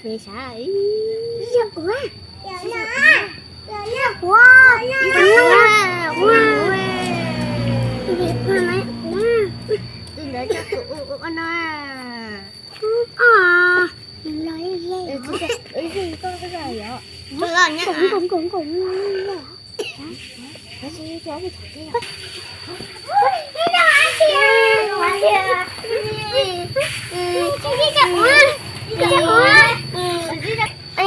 Ua, ua, ua, ua, ua, tus ntawd coj kuv ua ua no. Ua, los ib yam. Ua, ua, ua, ua,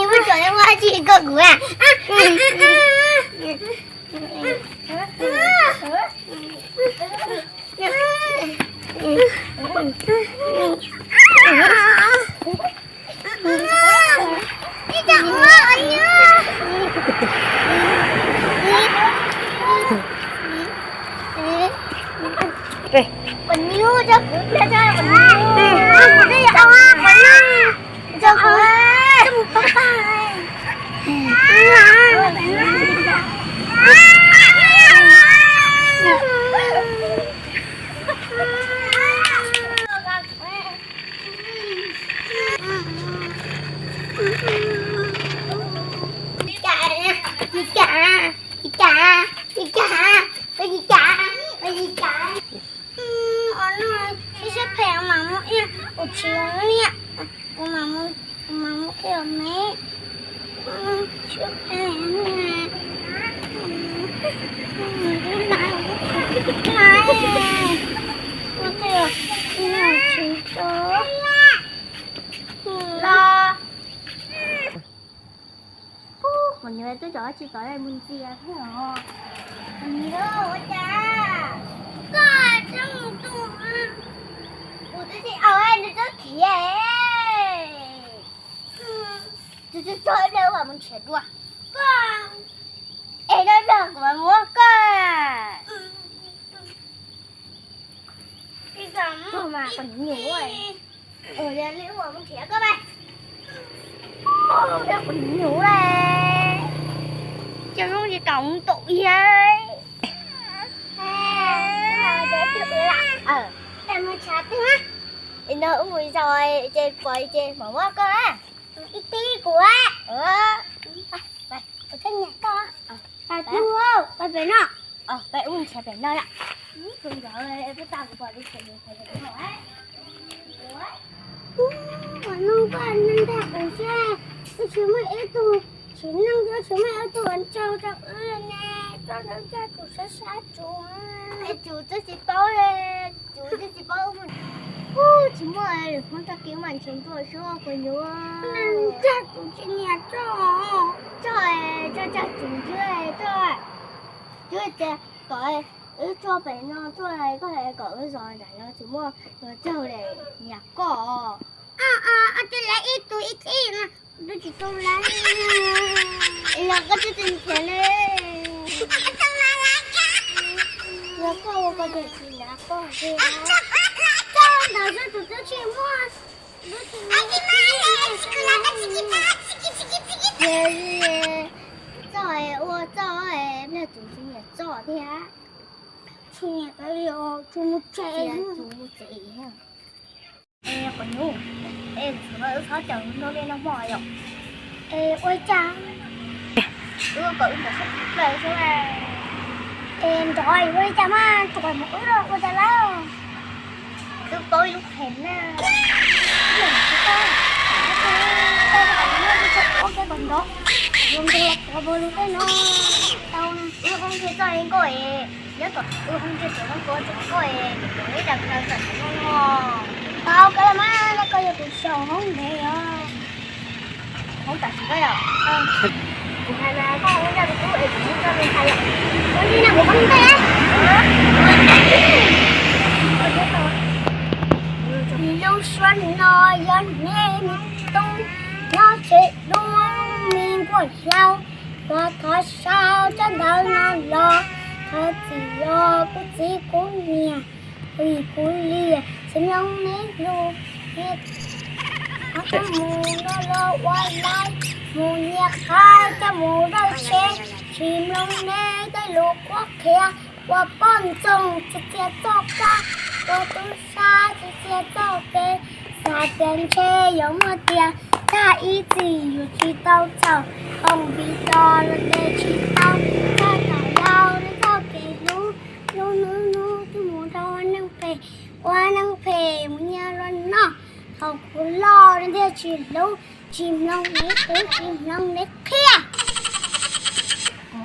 ua. Ua, ua, ua, ua, ua. Ua no, siab phem mas muaj ib ua tsis zoo li, ua mas, ua mas muaj ib me, siab phem, los. Kuv nyuam twb cov tsis tau mus ntxias thiab os. Kuv nyuam, ua cas koj tsis mus tus, kuv twb tsis au nws twb khiav. Tus twb tso ib pliag ua mus nrhiav dua koj, es dab dog kuv muab koj. Koj mas kuv nyuam, ua li ua mus nrhiav koj mas. Kuv nyuam, coj zoo li tau tau ib. Es no ub mus zog ces pom ces mam muab koj na. Ib tib kuv, kuv thiaj nyiam koj. Pais pem no, pais ub nrhiav pem no yom. Tus ntawd peb tag kuv pom lub tsev mus pem no. Ua no koj neeg ntag kuv seb, twb tsis muaj ib tug txiv neej, twb tsis muaj ib tug ua ntsej rau wb ne, koj ntawd coj tus sab sab tsuas. Es tus twb tsis paub, tus twb tsis paub. Ub, tsis muaj lwm hnub tag kis mam nrhiav dua seb kuv nyuam. Ntag kuv tsis nyiam tsoj. Tsoj, tsoj, tsoj tus ntxwg tsoj. Twb tias kom wb tso pem no tso, koj kom wb zov nram no tsis muaj ua tsaug li, nyiam koj. Twb lawv ib tug ib txij no, twb tsis tau lawv. Los koj twb tsis nrhiav li. Yog koj ua koj twb tsis nrhiav koj tiag. Koj ntawd xwb tus twb tsis muaj, twb tsis muaj. Yog li, txoj ua txoj, pliag tus tsis nyiam txoj thiab. Tsis nyiam txoj li, tsis mus tsev, tsis mus tsev. Es kuv nyuam, es txhob caum nrog nej noj hmo yom. Es ua li cas? Wb kom wb mus sab plaws xwb. Es nrov ua li cas mas tsuas mus wb ua cas lawm? Twb paub ib lub qhov na. Ua ke kom nrov, nrov nrov nrov nrov no. Tau, wb ua nkauj es nyob tom, wb ua nkauj tom no, nkauj es nrov ib dag dag tom no. Tau kawg mas, koj yog tus xyaum hoob ntev os. Hoob tam sim koj yom. Kuv hais mas koj ua ncaj tus tub es kuv muab koj li ntawd yom. Ua li no kuv pab ntej. Lub suab no yog nej me tub, nyob tsev dub me nkuaj hlau, kuv thov sau tsab ntawv no los, thov txim los kuv txiv kuv niam, vim kuv liam tsis mloog nej lus. Coj mus no los ua laib, mus nyiag qaib coj mus dawj tsheb, tsis mloog nej tej lus qhuab qhia, ua poj ntxoog tsis txia txoj kab, ua tub sab tsis txia txoj kev, xav tias ntshe yuav muaj tiag. Tag ib txhis yuav tsis tau txhaum, koom vim tos los tes tsis tau, txog tom yau los txog kev hlub, hlub hnub hnub twb mus rau ua neej phem, ua neej phem mus nyiag luag noj. Thaum kuv loj los thiaj tsis hlub, tsis mloog neb qw, tsis mloog neb qhia.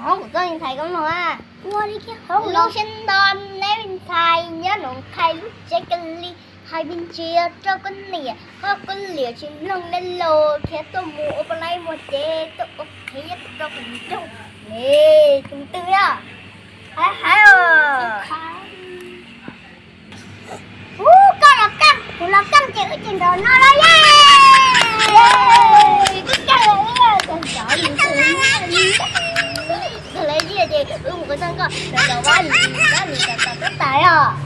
Kuv txoj me ntxhais koob lus, ua li kiag hauv lub siab nto neb me ntxhais nyob Noov Qhais lub tsev kawg li, hais me ntsis rau koj niam koj koj liam tsis mloog neb los khiav tuaj mus ua poj laib muag cev tuaj ua qhev nyob rau kuv nroog. Tus twg yog hais hais os. Ub, koj los keej, kuv los keej ces wb ces nrog no los yog. Koj keej, tag lawv ziaj ces wb mus ua txog koj, nrog nrog Vab Lis, Vab Lis kom kom koj tas os.